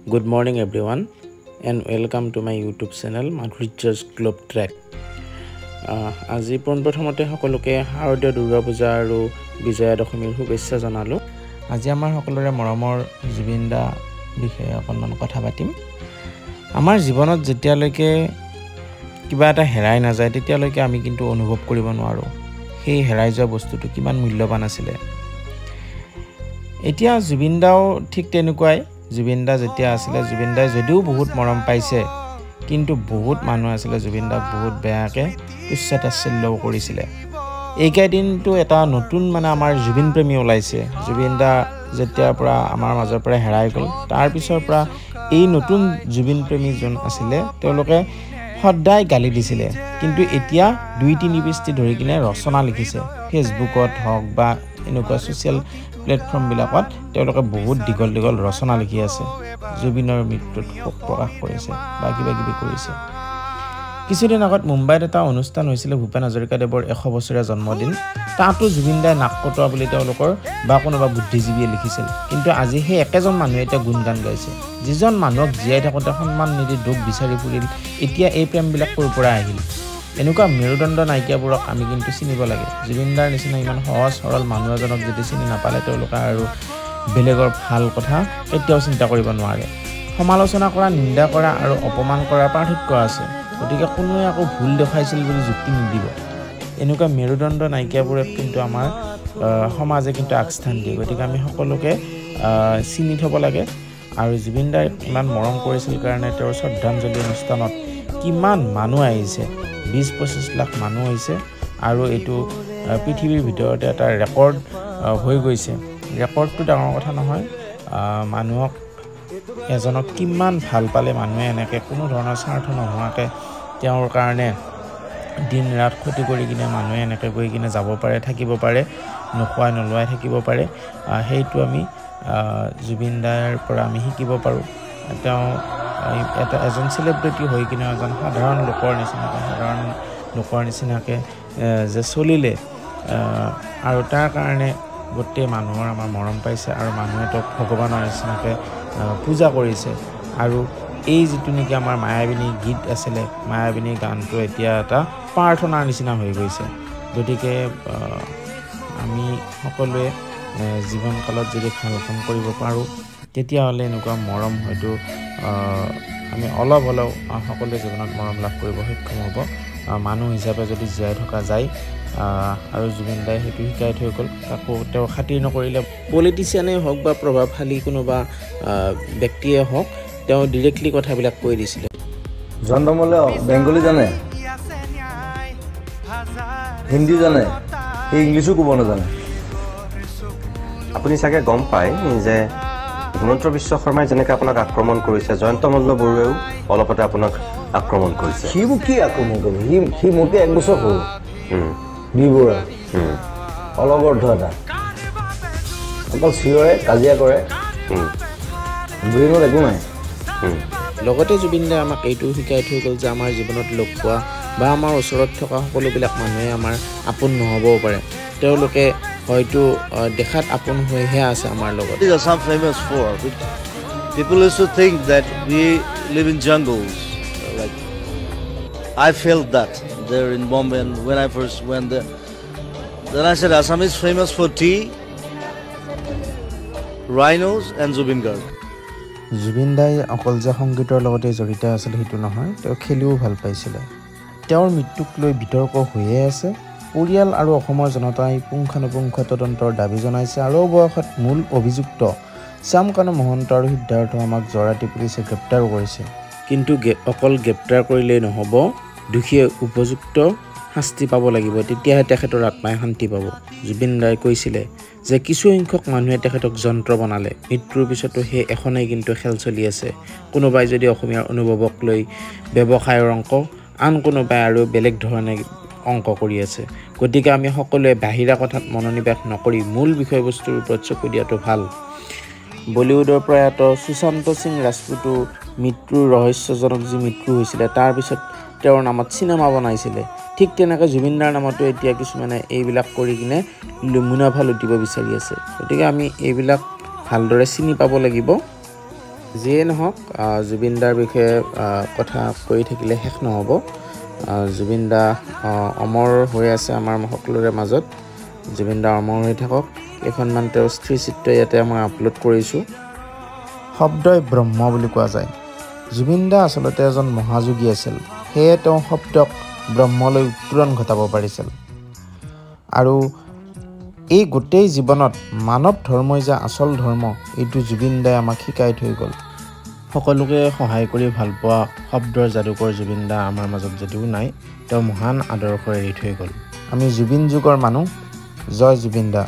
Good morning everyone and welcome to my YouTube channel Madhurya's Globe Trek. আজি পোনপ্ৰথমতে সকলোকে শাৰদীয় দুৰ্গা পূজা আৰু বিজয়া দশমীৰ শুভেচ্ছা জনালোঁ। আজি আমাৰ সকলোৰে মৰমৰ জুবিন দা বিষয়ে অকণমান কথা পাতিম। আমাৰ জীৱনত যেতিয়ালৈকে কিবা এটা হেৰাই নাযায় তেতিয়ালৈকে আমি কিন্তু অনুভৱ কৰিব নোৱাৰোঁ সেই হেৰাই যোৱা বস্তুটো কিমান মূল্যৱান আছিলে। এতিয়া জুবিন দাও ঠিক তেনেকুৱাই। জুবিন দা যেতিয়া আছিলে, জুবিন দাই যদিও বহুত মৰম পাইছে, কিন্তু বহুত মানুহ আছিলে জুবিন দাক বহুত বেয়াকৈ তুচ্ছ তাচ্ছিল্যও কৰিছিলে। এইকেইদিনটো এটা নতুন মানে আমাৰ জুবিন প্ৰেমী ওলাইছে। জুবিন দা যেতিয়াৰ পৰা আমাৰ মাজৰ পৰা হেৰাই গ'ল, তাৰপিছৰ পৰা এই নতুন জুবিন প্ৰেমী যোন আছিলে তেওঁলোকে সদায় গালি দিছিলে, কিন্তু এতিয়া 2-3 পৃষ্ঠি ধৰি কিনে ৰচনা লিখিছে। ফেচবুকত হওক বা এনেকুৱা ছ'চিয়েল প্লেটফৰ্মবিলাকত তেওঁলোকে বহুত দীঘল দীঘল ৰচনা লিখি আছে, জুবিনৰ মৃত্যুত শোক প্ৰকাশ কৰিছে বা কিবা কিবি কৰিছে। কিছুদিন আগত মুম্বাইত এটা অনুষ্ঠান হৈছিলে ভূপেন হাজৰিকাদেৱৰ 100 বছৰীয়া জন্মদিন। তাতো জুবিন দাই নাক কটোৱা বুলি তেওঁলোকৰ বা কোনোবা বুদ্ধিজীৱীয়ে লিখিছিল, কিন্তু আজি সেই একেজন মানুহে এতিয়া গুণগান গাইছে। যিজন মানুহক জীয়াই থাকোঁতে সন্মান নিদি দুখ বিচাৰি ফুৰিল, এতিয়া এই প্ৰেমবিলাক ক'ৰ পৰা আহিল? এনেকুৱা মেৰুদণ্ড নাইকিয়াবোৰক আমি কিন্তু চিনিব লাগে। জুবিন দাৰ নিচিনা ইমান সহজ সৰল মানুহ এজনক যদি চিনি নাপালে তেওঁলোকে আৰু বেলেগৰ ভাল কথা কেতিয়াও চিন্তা কৰিব নোৱাৰে। সমালোচনা কৰা, নিন্দা কৰা আৰু অপমান কৰাৰ পাৰ্থক্য আছে। গতিকে কোনোৱে আকৌ ভুল দেখুৱাইছিল বুলি যুক্তি নিদিব। এনেকুৱা মেৰুদণ্ড নাইকিয়াবোৰক কিন্তু আমাৰ সমাজে কিন্তু আগস্থান দিয়ে। গতিকে আমি সকলোকে চিনি থ'ব লাগে। আৰু জুবিন দাই ইমান মৰম কৰিছিল কাৰণে তেওঁৰ শ্ৰদ্ধাঞ্জলি অনুষ্ঠানত কিমান মানুহ আহিছে, 20-25 লাখ মানুহ হৈছে। আৰু এইটো পৃথিৱীৰ ভিতৰতে এটা ৰেকৰ্ড হৈ গৈছে। ৰেকৰ্ডটো ডাঙৰ কথা নহয়, মানুহক এজনক কিমান ভাল পালে মানুহে এনেকৈ কোনো ধৰণৰ স্বাৰ্থ নোহোৱাকৈ তেওঁৰ কাৰণে দিন ৰাত ক্ষতি কৰি কিনে মানুহে এনেকৈ গৈ কিনে যাব পাৰে, থাকিব পাৰে, নোখোৱাই নোলোৱাই থাকিব পাৰে। সেইটো আমি জুবিন দাৰ পৰা আমি শিকিব পাৰোঁ। তেওঁ এটা এজন চেলিব্ৰিটি হৈ কিনে এজন সাধাৰণ লোকৰ নিচিনাকৈ যে চলিলে, আৰু তাৰ কাৰণে গোটেই মানুহৰ আমাৰ মৰম পাইছে আৰু মানুহে তেওঁক ভগৱানৰ নিচিনাকৈ পূজা কৰিছে। আৰু এই যিটো নেকি আমাৰ মায়াবিনী গীত আছিলে, মায়াবিনী গানটো এতিয়া এটা প্ৰাৰ্থনাৰ নিচিনা হৈ গৈছে। গতিকে আমি সকলোৱে জীৱনকালত যদি ভাল কাম কৰিব পাৰোঁ তেতিয়াহ'লে এনেকুৱা মৰম হয়তো আমি অলপ হ'লেও সকলোৱে জীৱনত মৰম লাভ কৰিব সক্ষম হ'ব, মানুহ হিচাপে যদি জীয়াই থকা যায়। আৰু জুবিন দাই সেইটো শিকাই থৈ গ'ল। কাকো তেওঁ খাতিৰ নকৰিলে, পলিটিচিয়ানেই হওক বা প্ৰভাৱশালী কোনোবা ব্যক্তিয়ে হওক, তেওঁ ডিৰেক্টলি কথাবিলাক কৈ দিছিলে। জয়ন্ত মল্ল বেংগলী জানে, হিন্দী জানে, সি ইংলিছো ক'ব নাজানে। আপুনি চাগে গম পায় যে হিমন্ত বিশ্ব শৰ্মাই যেনেকৈ আপোনাক আক্ৰমণ কৰিছে, জয়ন্ত মল্ল বৰুৱাইও অলপতে আপোনাক আক্ৰমণ কৰিছে। সি মোক কি আক্ৰমণ কৰিব? সি মোতকৈ 1 বছৰ সৰু, বি বৰুৱা অলপ অৰ্ধ এটা, অকল চিঞৰে, কাজিয়া কৰে, ব্ৰেইনত একো নাই। লগতে জুবিন দাই আমাক এইটোও শিকাই থৈ গ'ল যে আমাৰ জীৱনত লগ পোৱা বা আমাৰ ওচৰত থকা সকলোবিলাক মানুহে আমাৰ আপোন নহ'বও পাৰে, তেওঁলোকে হয়তো দেখাত আপোন হৈহে আছে আমাৰ লগত। Assam famous for people used to think that we live in jungles. Like I felt that there in Bombay when I first went there. Then I said Assam is famous for tea, rhinos and Zubeen Garg. Zubeen দাই অকল যে সংগীতৰ লগতে জড়িত আছিল সেইটো নহয়, তেওঁ খেলিও ভাল পাইছিলে। তেওঁৰ মৃত্যুক লৈ বিতৰ্ক হৈয়ে আছে। পৰিয়াল আৰু অসমৰ জনতাই পুংখানুপুংখ তদন্তৰ দাবী জনাইছে। আৰু অৱশেষত মূল অভিযুক্ত শ্যামকানু মহন্ত আৰু সিদ্ধাৰ্থ শৰ্মাক যোৱাৰাতি পুলিচে গ্ৰেপ্তাৰ কৰিছে। কিন্তু অকল গ্ৰেপ্তাৰ কৰিলেই নহ'ব, দোষীয়ে উপযুক্ত শাস্তি পাব লাগিব, তেতিয়াহে তেখেতৰ আত্মাই শান্তি পাব। জুবিন দাই কৈছিলে যে কিছুসংখ্যক মানুহে তেখেতক যন্ত্ৰ বনালে, মৃত্যুৰ পিছতো সেই এখনেই কিন্তু খেল চলি আছে। কোনোবাই যদি অসমীয়াৰ অনুভৱক লৈ ব্যৱসায়ৰ অংক, আন কোনোবাই আৰু বেলেগ ধৰণে অংক কৰি আছে। গতিকে আমি সকলোৱে বাহিৰা কথাত মনোনিৱেশ নকৰি মূল বিষয়বস্তুৰ ওপৰত চকু দিয়াটো ভাল। বলিউডৰ প্ৰয়াত সুশান্ত সিং ৰাজপুতো মৃত্যুৰ ৰহস্যজনক যি মৃত্যু হৈছিলে, তাৰপিছত তেওঁৰ নামত চিনেমা বনাইছিলে। ঠিক তেনেকৈ জুবিন দাৰ নামতো এতিয়া কিছুমানে এইবিলাক কৰি কিনে মুনাফা লুটিব বিচাৰি আছে। গতিকে আমি এইবিলাক ভালদৰে চিনি পাব লাগিব। যিয়ে নহওক, জুবিন দাৰ বিষয়ে কথা কৈ থাকিলে শেষ নহ'ব। জুবিন দা অমৰ হৈ আছে আমাৰ সকলোৰে মাজত। জুবিন দা অমৰ হৈ থাকক। কেইখনমান তেওঁৰ স্থিৰ চিত্ৰ ইয়াতে মই আপলোড কৰিছোঁ। শব্দই ব্ৰহ্ম বুলি কোৱা যায়। জুবিন দা আচলতে এজন মহাযোগী আছিল, সেয়ে তেওঁ শব্দক ব্ৰহ্মলৈ উত্তৰণ ঘটাব পাৰিছিল। আৰু এই গোটেই জীৱনত মানৱ ধৰ্মই যে আচল ধৰ্ম, এইটো জুবিন দাই আমাক শিকাই থৈ গ'ল। সকলোকে সহায় কৰি ভালপোৱা শব্দৰ যাদুকৰ জুবিন দা আমাৰ মাজত যদিও নাই, তেওঁ মহান আদৰ্শ এৰি থৈ গ'ল। আমি জুবিন যুগৰ মানুহ। জয় জুবিন দা।